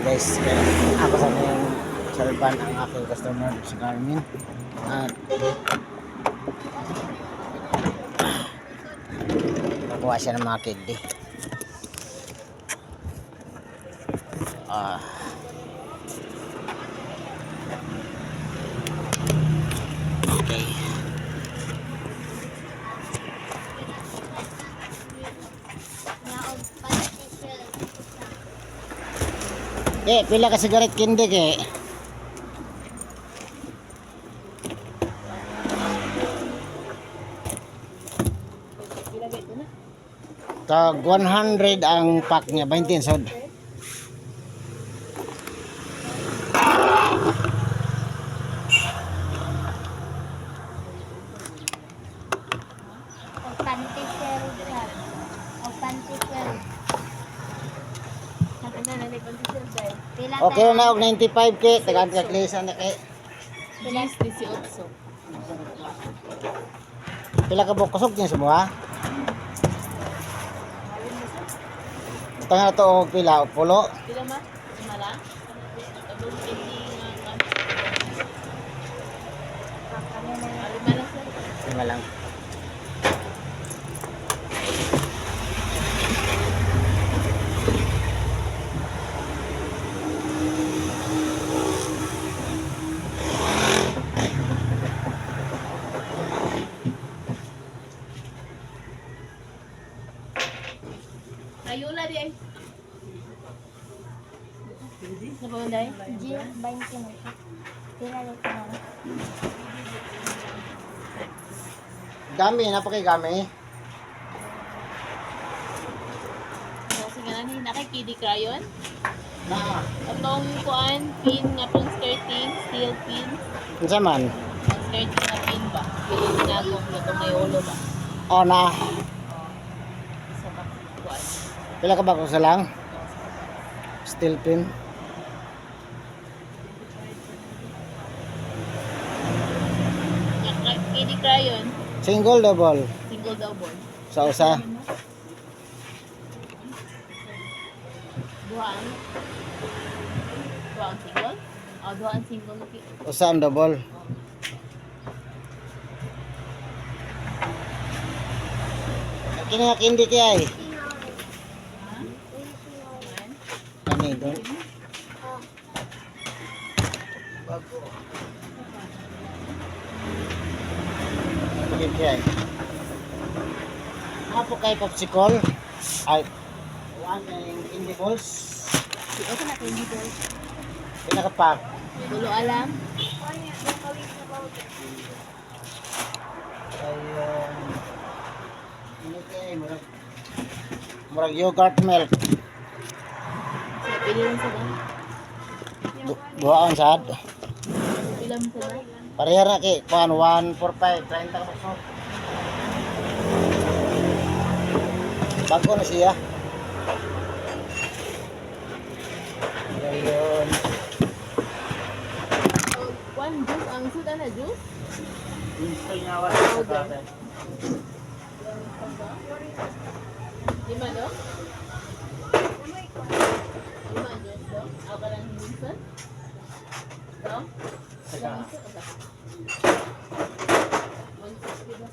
Guys, kaya ako sa aking salban ang aking customer si Carmen. At nakuha siya ng mga kidney. Ah. Okay. Eh, pila ka sigaret kindi ke? Tag 100 ang pack niya, 20 sod. O panty shell siya. O panty shell. Pila Okay na og 95 ke, tagaan ka klisa na ke. Pila 18. Pila ka buok kusog niya sa buha? Tanga na to og pila og pulo. Pila ma? Lima lang? Abong hindi nga kami. Ah, lima lang sir. Lima lang. Ayula di ay. Nabawanday? G, 20 na siya. Pila na na. Dami, napakigami. Kasi nga nani, nakikidi crayon. Na. Atong kuan, pin nga pang skirting, steel pin. Unsa man? Pang skirting nga pin ba? Pili na akong gatong may ulo ba? O na. Isa ba? Kuan. Pila ka ba sa lang? Steel pin. Nga kidi crayon, Single, double. Single double. Sa usa. Duhaan. Duhaan single? Oh, duhaan single. Okay. Usa ang double. Kini nga kindi kay ay. Kani doon. Bago. Kini kay ay. Apo kay popsicle. Ay. One ang candy balls. Okay na candy balls. Pinakapak. Tulo alam. Ayun. Ano kay murag murag yogurt milk. So, pili lang sa ba? Duhaan sad. Pila mo sa ba? Pareha ra kay kuan 1 4 5 30 ka box. Bago na siya. Ayun. So, one juice. Ang suda na juice? Powder. Lima, no? Lima ang juice, no? Ako lang minsan? No? Ilang minsan? Asa? 160 ba?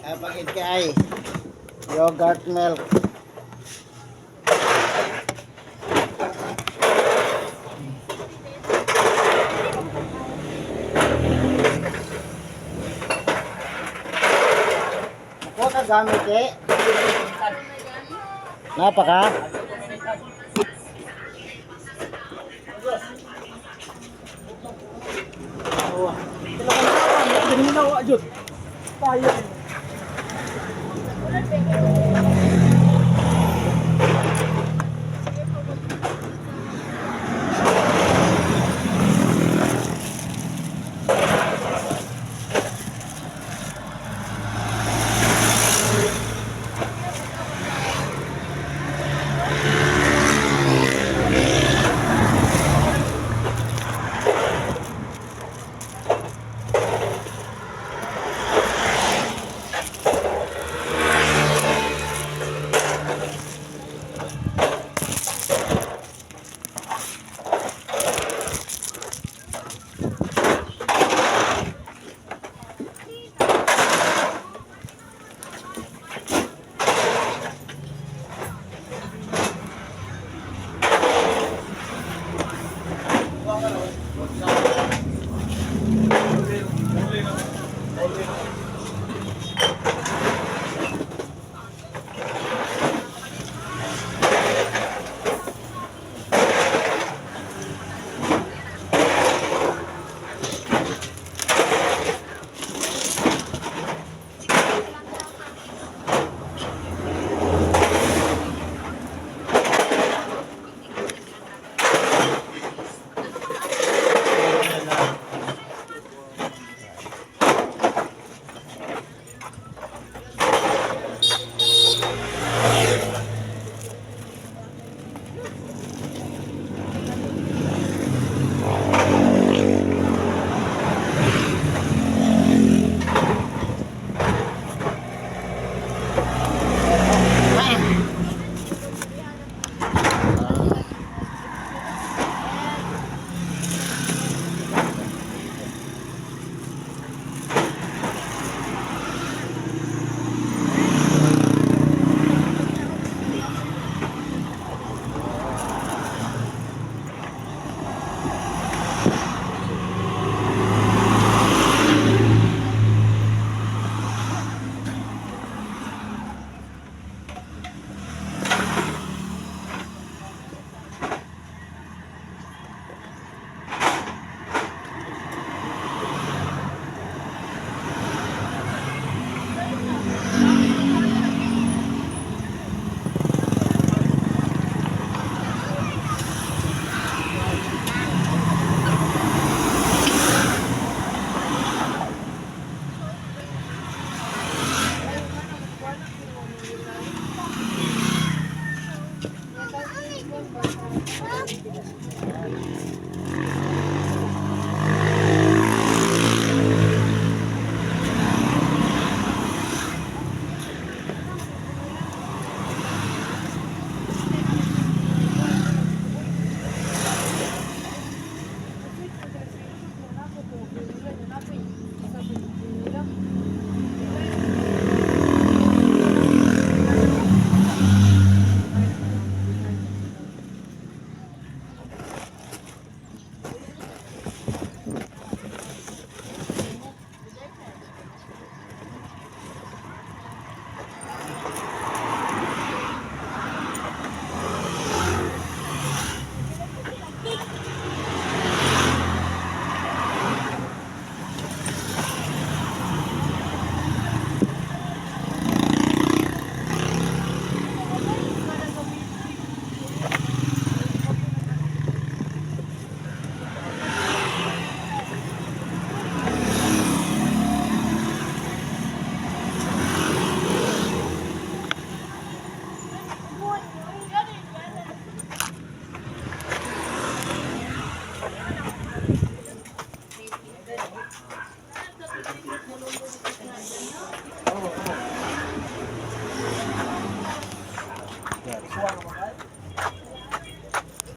Ay, pagid kay yogurt milk. Kuha ka gamit eh. Napa ka?